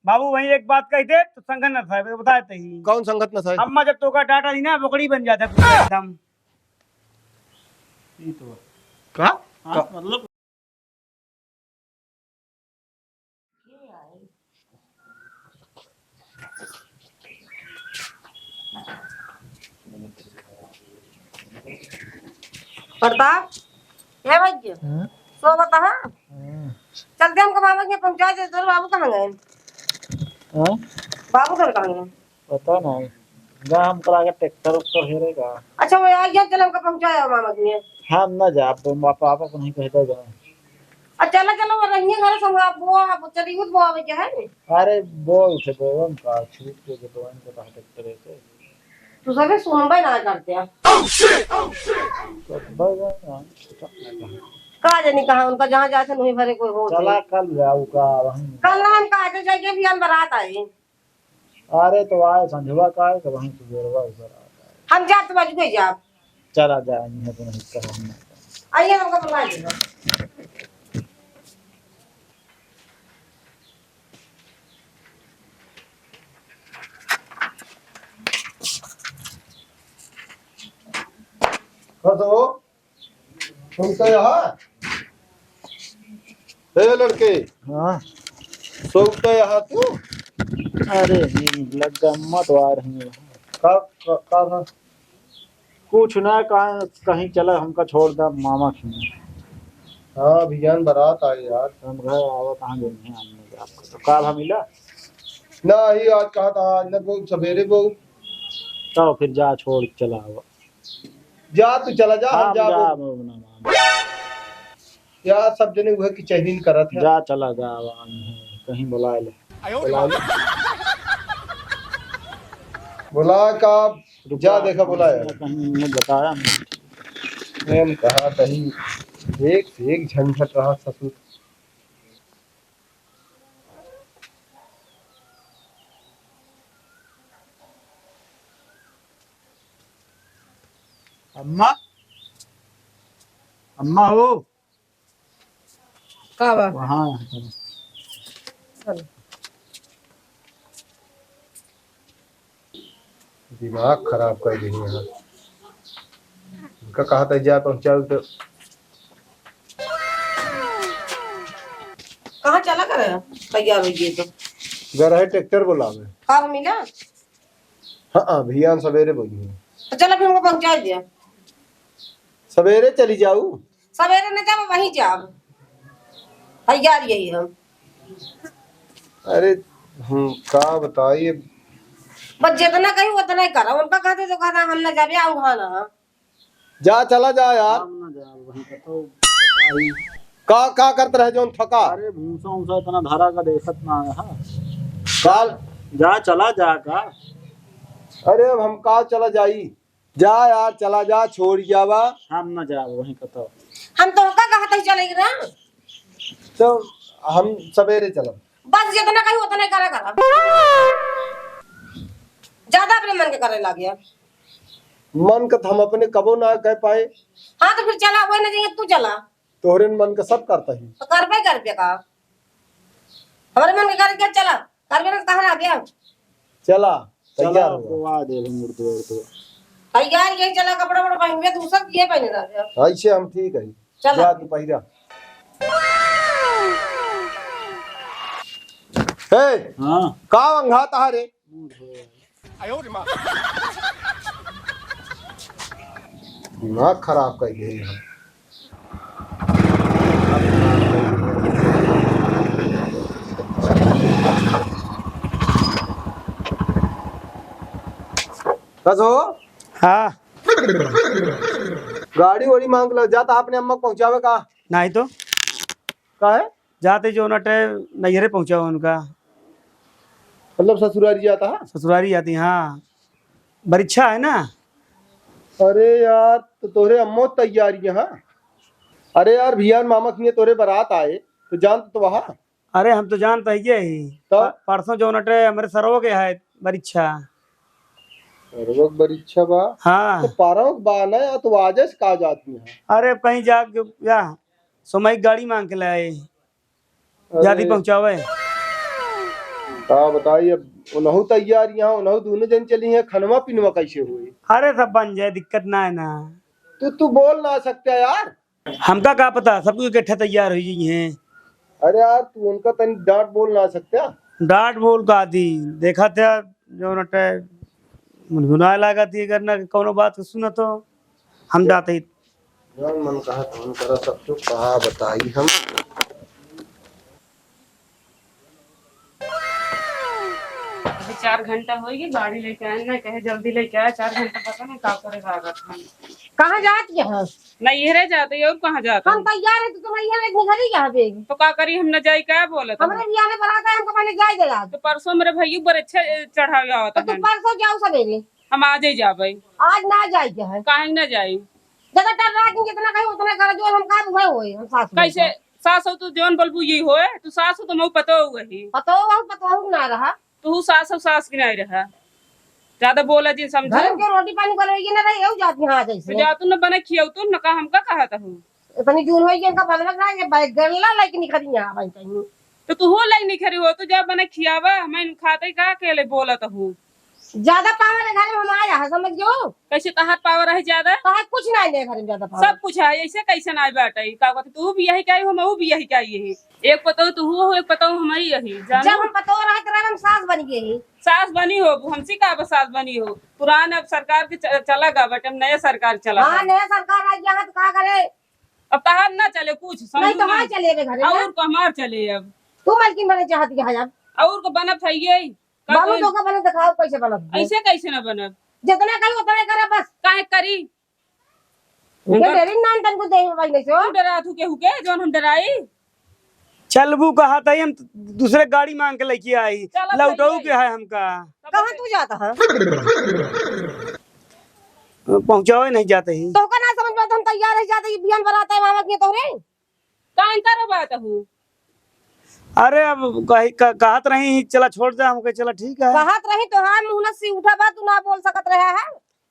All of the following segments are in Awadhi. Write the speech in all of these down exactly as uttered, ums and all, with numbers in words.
बाबू, वही एक बात कहि दे, तो संगत न था, बताए तही। कौन संगत न था? अम्मा जब तोका डांटा दी ना, बोकड़ी बन जाता है पूरा एकदम। ई तो। का? हाँ, का? मतलब। प्रताप, ए भैया, हाँ? सो बता, हाँ? हाँ। चलते हमको बाबा के पहुँचा दे, तोर बाबू कहाँ गए? हाँ? बाबू तोर कहाँ गए? पता नहीं। जा, हम करा के ट्रैक्टर उक्टर हेरेगा। अच्छा, वो आ गया, चल हमको पहुँचाया मामा के। हम ना जाब, पापा को नहीं कहते जाए। आ, चला, चला, वो रहिए घर संग, आप वो, आप चली, वो आवे के है। अरे, बोल से बोवन का, छूट के जो बोवन के कहा ट्रैक्टर है से। तू सबे सुनबे ना करते हैं। Oh, shit! Oh, shit! तो भाई, हाँ, का जानी कहाँ उनका, जहाँ जाते नहीं भरे कोई हो चला, जाए। कल जाऊ का, वहीं। कल हम काजे जाइए, भी हम बारात आई। अरे तो आए संझवा का है, तो वहीं सुबेरवा उधर आ जाए। हम जात बज गए जाब। चला जाए, इन्हें तो नहीं कहा हमने। आइए, हमको बुला लीजिए। कदो। सोता यहाँ? ए लड़के। हाँ। सोता यहाँ तू? अरे, लग गया, मत वार हैं। का, का, का ना? कुछ ना, कहाँ, कहीं चला, हमका छोड़ दा, मामा खियाँ। हाँ, अभियान बारात आए यार। हम घर आवा, कहाँ गए हैं हमने आपको? तो काल हम मिला? ना, ही आज कहा था, आज ना, बहुत सवेरे बहुत। तो फिर जा, छोड़, चला आवा। जा, तू चला जा, हम हम जाबो। जाब, अब ना मान। यार, सब जने उहे की चहरीन करत है। जा, चला जा, अब हम कहीं बुलाए ले। बुलाए ले। बुला का, रुक जा, जा, देखा, बुलाया। कहीं ने बताया नहीं। प्रेम कहा कहीं, एक से एक झंझट रहा ससुर। अम्मा, अम्मा हो। का बा? वहाँ। चल। दिमाग खराब कर देही यहाँ। इनका कहा था जा पहुँचाओ तो। कहाँ चला करे? तैयार हो गए तो। घर है ट्रैक्टर बुलावे। का मिला? हाँ, हाँ, भैया हम सवेरे बोली हैं। तो चल, अभी हमको पहुँचा दिया। सवेरे चली जाऊ। सवेरे न जाब, वहीं जाब। तैयार यही हम। अरे, हम का बताई अब। बस जितना कही उतना ही करा। उनका कहते तो कहता हम न जाबे, आऊ हाँ ना। जा, चला जा यार। हम ना जाब, वहीं का तो पता ही। का, का करत रहे जौन थका? अरे भूसा उसा इतना धरा का देखत ना है, हाँ। काल। जा, चला जा का। अरे अब हम का चला जाई? जा यार, चला जा, छोड़ जावा। हम ना जाब, वहीं का तो। हम तो का कहत ही चले ना। तो हम सवेरे चलब। बस जितना कही उतना करा करा। ज्यादा अपने मन के करे लाग गया। मन का तो हम अपने कबो ना कह पाए। हाँ, तो फिर चला, वही ना जाइए, तू चला। तोहरे मन का सब करता ही। तो करबे करबे का? हमारे मन के करे के चला, करबे ना तो कहाँ रह गया? चला, चला, तैयार हो। गोवा दे, मुर्दो, मुर्दो। तैयार यही चला, कपड़ा वपड़ा पहन के, तू सब ये पहने रह गया। ऐसे हम ठीक है। चला। जा तू पहिरा। हे, हाँ। का अंघा तहारे? दिमाग खराब कर गए हैं। कसो? हाँ। गाड़ी वाड़ी मांग लो, जाता अपने अम्मा को पहुंचावे का? नहीं तो। का है? जाते जो नटे नैहरे पहुँचा उनका। मतलब ससुरारी जाता है? ससुरारी जाती, हाँ। बरिच्छा है ना? अरे यार, तो तोहरे अम्मो तैयारी है, हाँ? अरे यार, भियान मामा के तोहरे बारात आए, तो जानत तो वहाँ। अरे, हम तो जानत ही है ही। तो? प-, परसों जो नटे हमरे सरवो के है बरिच्छा। सरवो के बरिच्छा बा? हाँ। तो परवो के बा ना, या तो आजे से का जाती है? अरे, अब कहीं जाके या समय गाड़ी मांग के लाए, अरे। जाती पहुँचावे। का बताई, अब उनहु तैयार यहाँ, उनहु दोनों जन चली हैं, खनवा पिनवा कैसे होई? अरे, सब बन जाए, दिक्कत ना है ना। तू, तू बोल ना सकता यार। हमका का पता, सब कुछ इकट्ठा तैयार हो गई हैं। अरे यार, तू उनका तनी डांट बोल ना सकता? डांट बोल का दी, देखा था, जो नटे गुनगुनाए लागत ही, अगर ना कौनो बात के सुनत हो, हम जाते ही। जौन मन कहा तौन करा, सब तो का बताई हम। अभी चार घंटा होइगी, गाड़ी लेके आए ना, कहे जल्दी लेके आए, चार घंटा पता नहीं का करे लागत है। कहाँ जात ये है? नैहरे जाते ही, और कहाँ जाते हम हैं? तैयार है, तो तुम नैहरे एक घड़ी यहाँ पे। तो का करी, हम न जाई, का बोलत हमरे हैं? बियाह में बारात है, हमको पहले जाए दे आज। तो परसों मेरे भैया पर अच्छे चढ़ावे आवत तो तुम है। परसों जाओ सवेरे। हम आज ही जाबे। आज ना जाए के है। काहे ना जाई? ज्यादा डर रहा कि जितना कहीं उतना कर, जो हम का बुझाए होए, हम सास में कैसे? तो। सास हो तू जौन बोलबू ये होए, तू सास हो तो मऊ पतो हुआ ही। पतो हो, पतो हो ना रहा। तू सास हो, सास की नहीं रहा। ज्यादा बोला जिन समझो। घर के रोटी पानी बनवाइए ना रहे, यहू जात यहाँ जैसे। तो जा तू न बने खियाऊ तू न का हमका कहत हो। इतनी जून होई कि इनका बनवा ना, ये बैग गरला लाइक निकल यहाँ भाई कहीं। तो तू हो लाइक निकरी हो, तू जा बने खियावा, हम इन खाते का अकेले बोलत हो। ज्यादा पावर है घर में हम आया है, समझ गयो? कैसे तहार पावर है ज्यादा? तहार कुछ ना है घर में ज्यादा पावर। सब कुछ है, ऐसे कैसे ना बाटे? का कहते, तू भी यही कही हो, मैं भी यही कही है। एक पतोह तू हो, एक पतोह हम ही यही, जानो? जब हम पतोह रहत रहे, हम सास बन गए ही। सास बनी हो, हमसे का अब सास बनी हो? पुरान अब सरकार के च-, चला गा बटे, अब नया सरकार चला हाँ, गा। नया सरकार आ गया है, तो का करे? अब तहार ना चले कुछ, नहीं समझू तो ना? हमार चले बे घरे और ना। तो हमार चले अब। तू मलकिन बने चाहत है अब। और को बनत है ये? का बाबू कोई तो का बने दिखाओ कैसे बनत है? ऐसे कैसे ना बनब? जितना कही उतना करा बस। काहे करी? उनका उनका डेरिंग नान तन को दे भाई नहीं सो। तू डरा तू केहू के, जौन हम डराई? चलबू कहा था हम दूसरे गाड़ी मांग के लेके आई। चला लौटऊ सही के है। है हमका। कहाँ तू जाता है? पहुँचावे नहीं जाते ही। तो का ना समझ में, तो हम तैयार है जाते ही, बिहान बरात है, मामा के तोहरे। काहे का रो बात हूँ? अरे अब कही, क-, कहत रही, "चला छोड़ दे हमके," चला ठीक है। कहत रही तो हाँ, मुँह से उठा बा, तू ना बोल सकत रहा है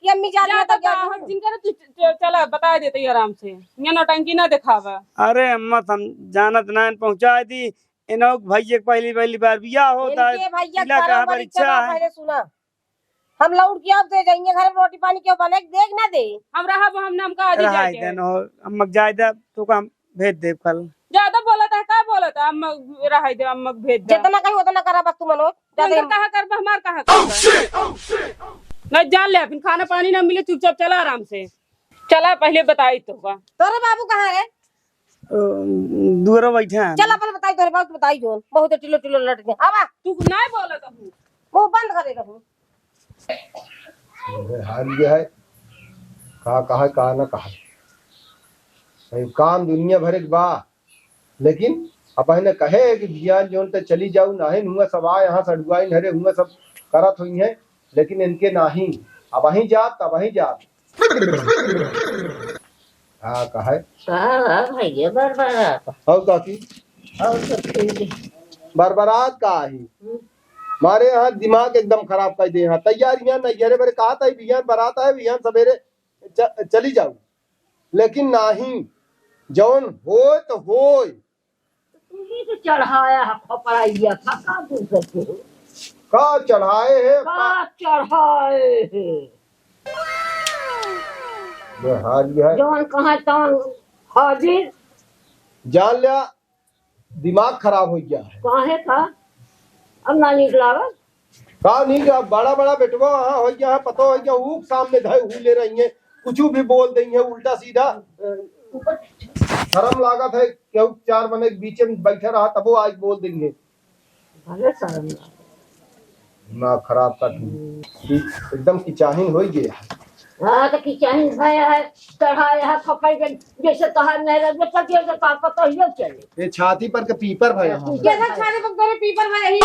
कि अम्मी जात ज्यादा ना तक क्या बाहर दूँ? जिनका ना तू च-, च-, चला बता देते ही आराम से, यहाँ नौटंकी ना दिखावा। अरे अम्मा, हम जानत ना, पहुँचा दी, इनों भैया के पहली, पहली बार बियाह होता है, इनके भैया इला कहाँ पर इच्छा बा, है? पहले सुना। हम लौट के अब दे जाएंगे घर में रोटी पानी, क्यों बने देख ना दे। हम रहब, हम नाम का आदि रहाई जाए के। देन हो, अम्मा के जाए दे, तो का हम भेज देब कल। ज्यादा बोलत है, का बोलत है? अम्मा रहाई दे, अम्मा के भेज दे। जितना कही उतना करा बस तू मनोज, ज्यादा उनकर हम कहा करबा, हमार कहा करबा। नहीं जान ले, फिर खाना पानी ना मिले, चुपचाप चला आराम से। चला पहले बताई तो का। तोरे बाबू कहाँ है? अ, दुअरा बैठे हैं। चल अपन बताई, तोरे बाबू बताई जोन, बहुत टिलो टिलो लटके। आवा। तू नहीं बोलत हूँ। मुँह बंद करे रहू। ये हाल ये है, का कहा, का ना कहा। भाई, काम दुनिया भर एक बा, लेकिन अब इन्हें कहे कि बियान जोन ते चली जाऊ, नाहीं हुआ सब आ यहाँ सड़ुआइन हरे हुआ सब करत हुई हैं, लेकिन इनके नाहीं, अब वहीं जात, अब वहीं जात। हाँ, कहे। का बा भैया बरबरात? और काकी? और सब ठीक है। बरबरात का ही? हम्म। मारे यहाँ दिमाग एकदम खराब कर दे। यहाँ तैयारियां नहीं, अरे मेरे कहा था बिहान बरात है, बिहान सवेरे च-, चली जाऊ, लेकिन नाहीं, जौन होय तो होय। तू ही तो चढ़ाया है खपड़ाइया था, का दूसर के हो? का चढ़ाए है? का चढ़ाए है? ये हाल ये है। जौन कहा तौन हाजिर। जान लिया, दिमाग खराब हो गया है। काहे का? अब ना नीक लागल। का नहीं, अब बड़ा बड़ा बेटवा हाँ हो गया है, पता हो गया, ऊ सामने धय हू ले रही है, कुछ भी बोल देंगे उल्टा सीधा। शर्म लागत है, क्यों चार बने के बीच में बैठा रहा, तबो आज बोल देंगे। भले शर्म लागत। दिमाग खराब कर दी। कि-, एकदम किचाहिन हो गया। हाँ, तो किचाहिन भय है, चढ़ा है, खपाई के, जैसे तहार नहीं रह, जब तक ये तो ताकत तो ये चले। ये छाती पर के पीपर भय है। जैसे छाती पर तोरे पीपर भय है।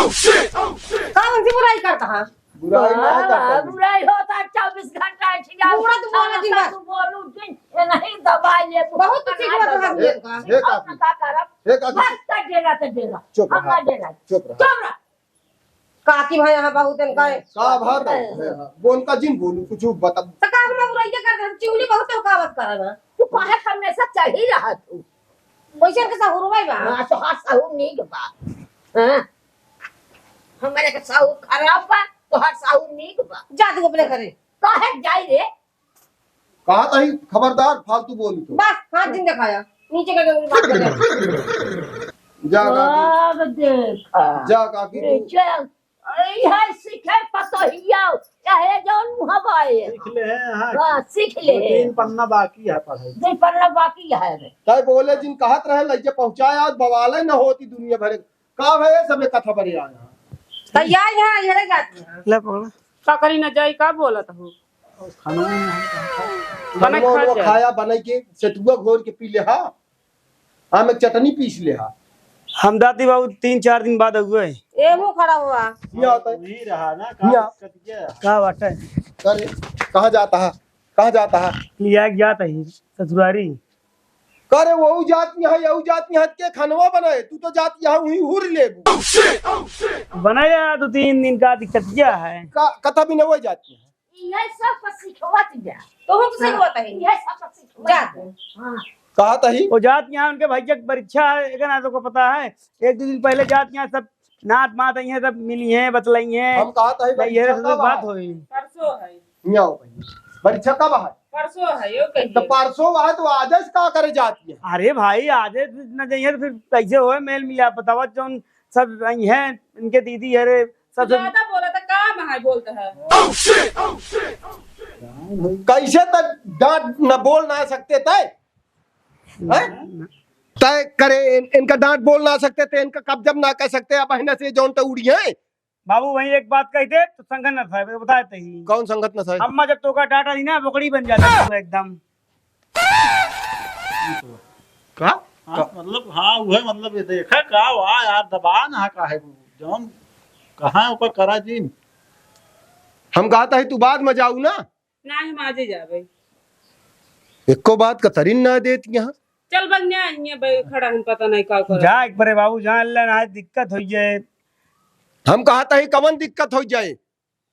का उनसे बुराई करता है? बुराई ना हाँ, करता है। बुराई होता है चौबीस घंटा छिया। पूरा तू बोला दिन भर। तू बोलू दिन, ये नहीं दवाई ले, बहुत तू ठीक बात है। ये, ये और काकी। का करब? ये काकी। बस कर देगा तो देगा। चुप हम रहा। ना देगा। चुप रहा। चुप रहा। काकी भाई यहाँ बहुत इनका है। का भर? वो उनका जिन बोलू, कुछ बता। तो का हम बुराइयां कर रहे हैं? चिउली बहुत तो कावत कर रहा है। तू काहे हमेशा चढ़ी रहा तू? वैसे इनके सहूर भाई बा। हाँ, तो हाँ, सहूर नहीं के बा। हाँ। हमरे के साहू खराब बा, तोहार साहू नीक बा। जा तू अपने घरे। काहे जाई रे? कहा तही खबरदार फालतू बोली तो। बस हाथ जिन देखाया, नीचे करके बात कर। जा काकी, अब देखा। जा काकी तू। चल, यह सीखे पतोहिया, चाहे जौन मुँह बाए। सीख ले हैं, हाँ। हाँ, सीख ले। दो तीन पन्ना बाकी है पढ़ाई। दो पन्ना बाकी है रे। तय बोले जिन कहत रहे लइके पहुँचाए, आज बवाले न होती दुनिया भरे। का भए सबे कथा बरे आया? तैयार यहाँ, यहाँ जाती है। ले पकड़ा। का करी ना जाई, का बोलत हो? खाना में हम खाना खाना खा वो जाए। खाया बनाई के, सतुआ घोर के पी ले हा। आम एक चटनी पीस ले हा। हम दाती बाबू तीन चार दिन बाद हुए। ए मुँह खड़ा हुआ। यहाँ आता है। वही रहा ना, का यहाँ। दिक्कत क्या है? का बात है? अरे, कहाँ जाता है? कहाँ जाता है? लिया के जाता ही ससुरारी। करे वहू जात यहाँ, यहू जात यहाँ के खानवा बनाए, तू तो जात यहाँ वहीं हुर लेबू। बनाया दो तीन दिन का दिक्कत क्या है? का, कथा भी न वही जात यहाँ। यह सब पर सिखवत जा। तो हम सिखवत है। यह सब पर सिखवत जा। जा। हाँ। कहा तही? वो जात यहाँ उनके भैया की परीक्षा है, एक ना तो को पता है, एक दो दिन पहले जात यहाँ सब नात मात आई है, सब मिली हैं, बतलाई हैं। हम कहा तही भाई, ये परीक्षा सब कब बात है? होई। परसों है। यहाँ आओ भाई। परीक्षा कब है? परसों है, यो कहिए। तो परसों है तो आज से का करे जाती है? अरे भाई, आज न जाइए तो फिर कैसे होए मेल मिलाप? बतावा, जौन सब आई हैं, इनके दीदी, अरे सब, सब ज्यादा बोला था, काम है बोलता है। कैसे तक डांट न बोल ना सकते तय? हैं? तय करे इन, इनका डांट बोल ना सकते थे, इनका कब्जम ना कर सकते, अब हिना से जौन तो उड़ी है। बाबू, वही एक बात कही दे, तो संगत न था, बताए ते ही। कौन संगत न था? अम्मा जब तोका डांटा दी ना, बोकड़ी बन जाता तू एकदम। का? हाँ, का? मतलब, हाँ, वह मतलब, ये देखा का, वाह यार, दबान हा का है, जौन कहाँ ओकर करा जी। हम कहता है, तू बाद में जाऊ ना। नाही, हम आजे जाबे। एको बात कतरिन ना देत यहाँ। चल बग, न्या, न्या बे, खड़ा हन, पता नहीं का कर। जा एक बारे बाबू, जा, अल्लाह ना दिक्कत हो जाए। हम कहता ही कवन दिक्कत हो जाए?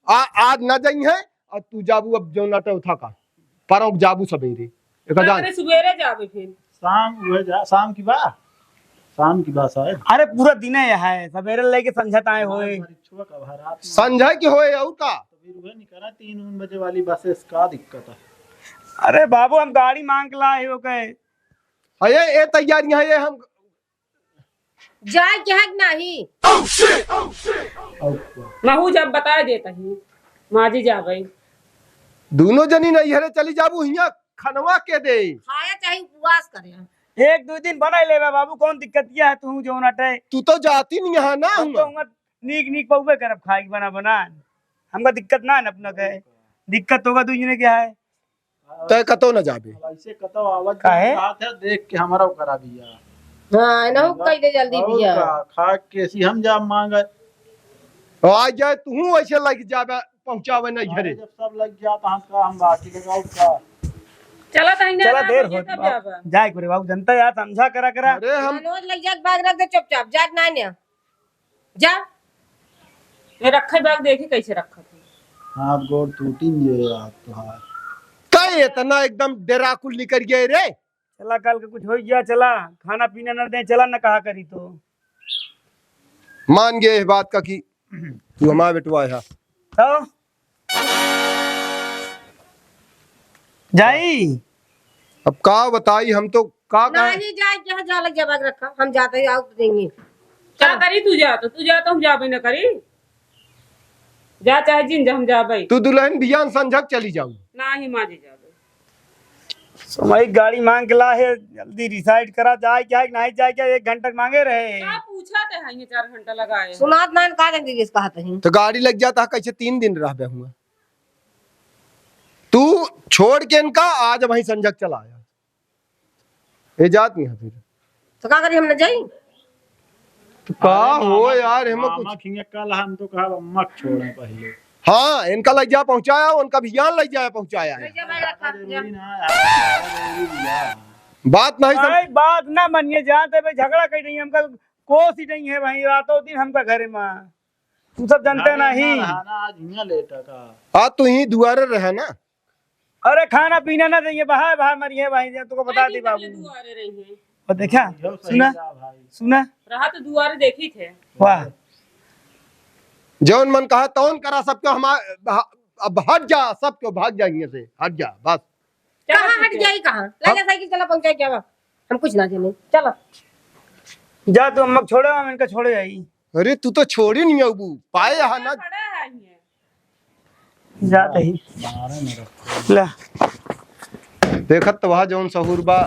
आ, आज ना जाई है, और तू जाबू अब जौन अटे उठा का, पर अब जाबू सबेरे। एक का जान। करे सुबेरे जाबे फिर। शाम हुए जा, शाम की बा, शाम की बा शायद। अरे पूरा दिन है, है, सबेरे लेके संझा ताए होए। परीक्षवा का भा रात में। संझा की होए और का? तो फिर वह निकला तीन उन बजे वाली बस, इसका दिक्कत है। अरे बाबू, हम गाड़ी मांग के लाए हो गए। अरे, ए तैयार यहाँ, ये हम जाए के है कि नाही? और क्या? महू जब बताए देता ही, माजी जाबे। दोनों जनी नैहरे चली जाबू, हियाँ खनवा के दे। खाया चाहे उपवास करे। एक दो दिन बनाई लेबे बाबू, कौन दिक्कत क्या है? तू जौन अटे। तू तो जाती नहीं यहाँ ना हम हुआ। तो हुआ नीक नीक पौबे करब खाए के बना बना। हमका दिक्कत ना है अपना के। दिक्कत होगा दू जने के है। तय कतो न जाबे। अब ऐसे कतो आवत काहे? जात है, देख के हमारा ओकरा बिया। हाँ, इनहू कह दे जल्दी और बिया। का, खा के सी हम जा मांगे। आ जाए तू ऐसे लग जाबे, पहुँचावे नहीं घरे। जब सब लग जाता हम का, हम बाकी लगाओ का। चला तो इन्हें चला, रात देर हो होत तब बा। जाबे। जाए के रे बाबू, जनता यार समझा करा करा। अरे हम मनोज लग जाए, बैग रख दे चुपचाप, जात ना ने। जा। ये रखे बैग देखी कैसे रखत है। हाथ गोड़ टूटिन जे आप तोहार। का इतना एकदम डेरा कुल निकल गए रे? चला, कल के कुछ हो गया, चला, खाना पीना न दे, चला, न कहा करी तो। मान गए इस बात का कि तू हमारा बेटवा है। तो जाई। अब का बताई, हम तो का, का नहीं जाए, जहाँ जा लग जाए, रखा, हम जाते ही आउट देंगे। का करी तू जा तो, तू जा तो हम जाबे न करी। जा चाहे जिन जा, हम जाबे। तू दुल्हन बियान संझक चली जाऊ। नाही, माँ जी जाबे। समय गाड़ी मांग के ला है, जल्दी डिसाइड करा जाए क्या कि नहीं जाए क्या, एक घंटा मांगे रहे। का पूछा ते है, ये चार घंटा लगाए। सुनात नान का जल्दी जिस कहत ही। तो गाड़ी लग जाता है, कैसे तीन दिन रहबे हुआ। तू छोड़ के इनका आज वहीं संझक चला आया। ए जात नहीं है फिर। तो का करी, हम न जाई? तो का मारे हो मामा, यार, हम मामा कुछ खिंगे कल हम तो कहा अम्मा के छोड़े पहले। हाँ, इनका लग जा पहुँचाया, उनका भी यहाँ लग जाया पहुँचाया है। ले जा भाई, रखा, जा। जरूरी ना है, जरूरी भी है। बात नहीं सम- भाई, बात ना मानिए, जानते भाई, झगड़ा कर रही है, हमका कोस ही नहीं है भाई, रातों दिन हमका घरे में। तू सब जानते अरे नहीं। ना रहा ना, आज हियाँ लेटा का। आज तू ही दुआरे रहे ना। अरे खाना पीना ना देइए, बाहर, बाहर मरिए भाई, ये तुमको बता दी बाबू। दुआरे रही है। और देखा, इहो सही सुना, बा भाई। सुना। रहा तो दुआरे देखी थे। वाह। जौन मन कहा तौन करा, सबके हमार, ह-, अब हट जा, सबके भाग जा हियां से, हट जा, बस। कहाँ हट जाई, कहाँ? ला हम जा साइकिल, चला पहुंचाई क्या बा? हम कुछ ना जाने, चला। जा तू अम्मा के छोड़े, हम इनका छोड़े आई। अरे तू तो छोड़ी नहीं अबू, पाए यहाँ ना। खड़ा है ये। जात ही। ला। देखत तो वहाँ जौन सहूर बा,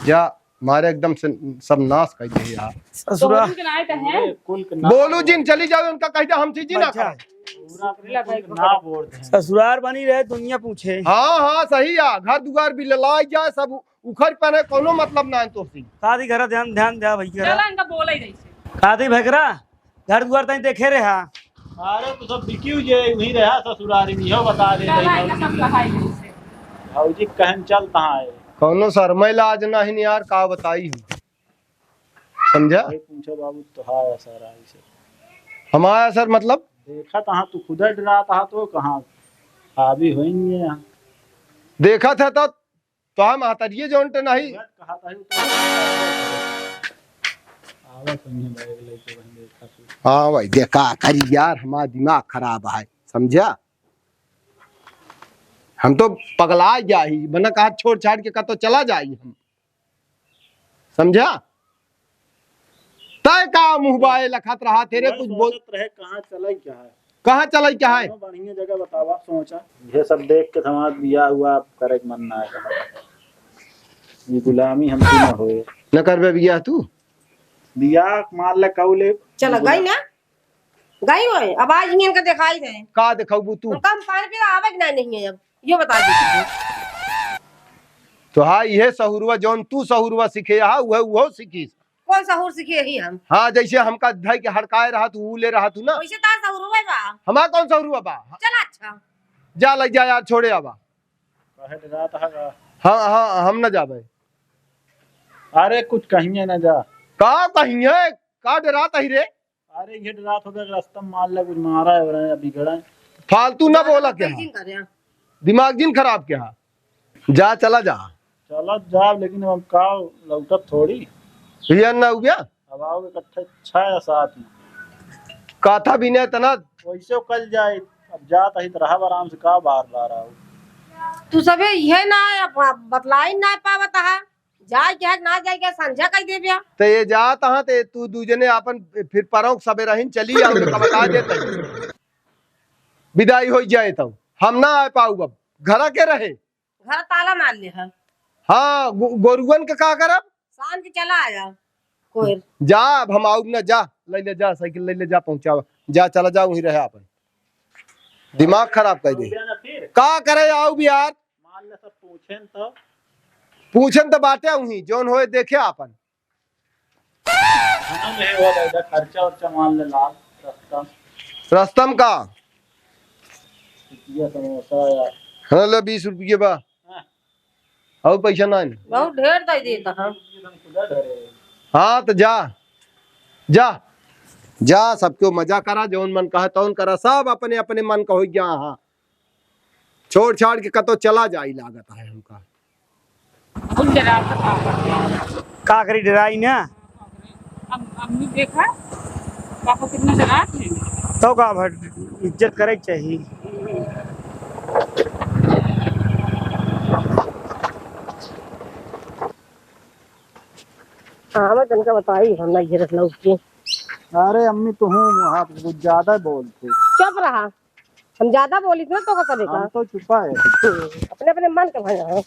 जा मारे एकदम से सब नाश कर दे यार। ससुरा। तोहन के नाय कहे। बोलू जिन चली जावे, उनका कह दे हम चीजी ना खाए। पूरा अपने कुल के ना बोल दे। ससुरार बनी रहे दुनिया पूछे। हाँ, हाँ, सही है। घर दुआर भी ललाई जाए, सब उखड़ पड़े, कोनो मतलब ना है तोसी। शादी घर ध्यान, ध्यान दे भैया। चला इनका बोला ही नहीं से। शादी भैकरा घर दुआर तई देखे रहा। अरे तू सब बिकियो जे वहीं रहा ससुरारी में, हो बता दे। चला इनका सब कहा ही नहीं से। भौजी कहन चल कहाँ है? कौनो शर्मा लाज नहीं यार, का बताई हम। समझा? भाई पूछो बाबू, तो हाँ सर, आई सर। हमारा सर मतलब? देखा था तू खुद डरा था तो कहाँ हावी होएंगे यहाँ। देखा था तो, तो हम हतरिये जोन ते नहीं। कहा था तो आवा संगे बैग लेके वहीं देखा तू। हाँ भाई, देखा करी यार, हमारा दिमाग खराब है, समझा? हम तो पगला जाई, मना कहा छोड़ छाड़ के कतो चला जाई हम, समझा? तय का मुँह बाए लखत रहा तेरे, कुछ बोल। सोचत रहे कहाँ चले क्या है? कहाँ चले क्या है? कौनो बढ़िया जगह बतावा, सोचा। ये सब देख के हमार बियाह हुआ, अब करे के मन ना है। ये गुलामी हमसे ना होए। न करबे बियाह तू? बियाह मान ले कऊ ले। चला गई ना? गई होए, अब आज इनका दिखाई दे। का दिखाऊ तू? उनका हम पानी पीला आवे कि ना नहीं है अब, यो बता दे तू। तो हाँ, इहे सहुरवा, जौन तू सहुरवा सीखे हा, उहे उहो सीखीस। कौन सहूर सीखे ही हम? हाँ, जैसे हमका धई के हड़काए रहा तू, ऊ ले रहा तू ना। वैसे तार सहुरवा बा। हमार कौन सहुरवा बा? चला अच्छा। जा लग जा यार, छोड़े आवा। काहे डरात हा का? हाँ, हाँ, हम ना जाबे। अरे कुछ कहिए ना जा। का कहिए? का डरात ही रे? अरे ये रात हो गया, रास्ता में मार लग मारा है, बिगड़ा है। फालतू ना बोला क्या? दिमाग जिन खराब क्या? जा, चला जा। चला जा, लेकिन अब हम का लौटत थोड़ी। ये ना हो गया? अब आओगे इकट्ठे छह या सात में। काथा भी नहीं इतना। वैसे कल जाए, अब जात ही तो रहब आराम से, का बार बार आओ। तू सबे ये ना, अब बतलाई ना पावत है। जाए के है कि ना जाए के, संझा कई देबे। ते ये जात हाँ, ते तू दू जने आपन फिर परौक सबे रहिन चली आओ, तो बता देते हैं। विदाई हो जाए तो हम ना आ पाऊ, अब घरा के रहे। घर ताला मार ले है। हाँ, गो-, गोरुअन के का करब? शाम के चला आया। कोई जा, अब हम आउब ना, जा, ले ले जा, साइकिल ले ले जा, पहुँचावा। जा, चला जा, वहीं रहे आपन। दिमाग खराब कर दे। हो गया ना फिर? का करे आउब यार? मान ले सब पूछेन तो? पूछेन तो बाटे उही, जौन होए देखे आपन। हाँ, ले वो ले, ले, खर्चा उर्चा मान ले लाल, रस्ता। रस्ता में का? टिकिया समोसा या हाँ, ले बीस रुपये बा। हाँ। और पैसा ना है। बहुत ढेर दे देता हम। हम खुदा डरे। हाँ, तो जा, जा, जा, सबके मजा करा, जौन मन कहा तौन करा, सब अपने अपने मन का हो गया। हाँ, छोड़ छाड़ के कतो चला जाई लागत है हमका। बहुत डरात था। का करी, डराई ना। अब, अब नहीं देखा, पापा कितना डरात है। तो का भट, इज्जत करे के चाहिए। हाँ, मैं तनका बताई, हम ना घेरत लौट के। अरे अम्मी, तू हूँ, हाँ, कुछ ज्यादा बोलते। चुप रहा। हम ज्यादा बोली थी ना तो का करे का? हम तो चुपा है। हम्म, अपने, अपने मन के भंगा है।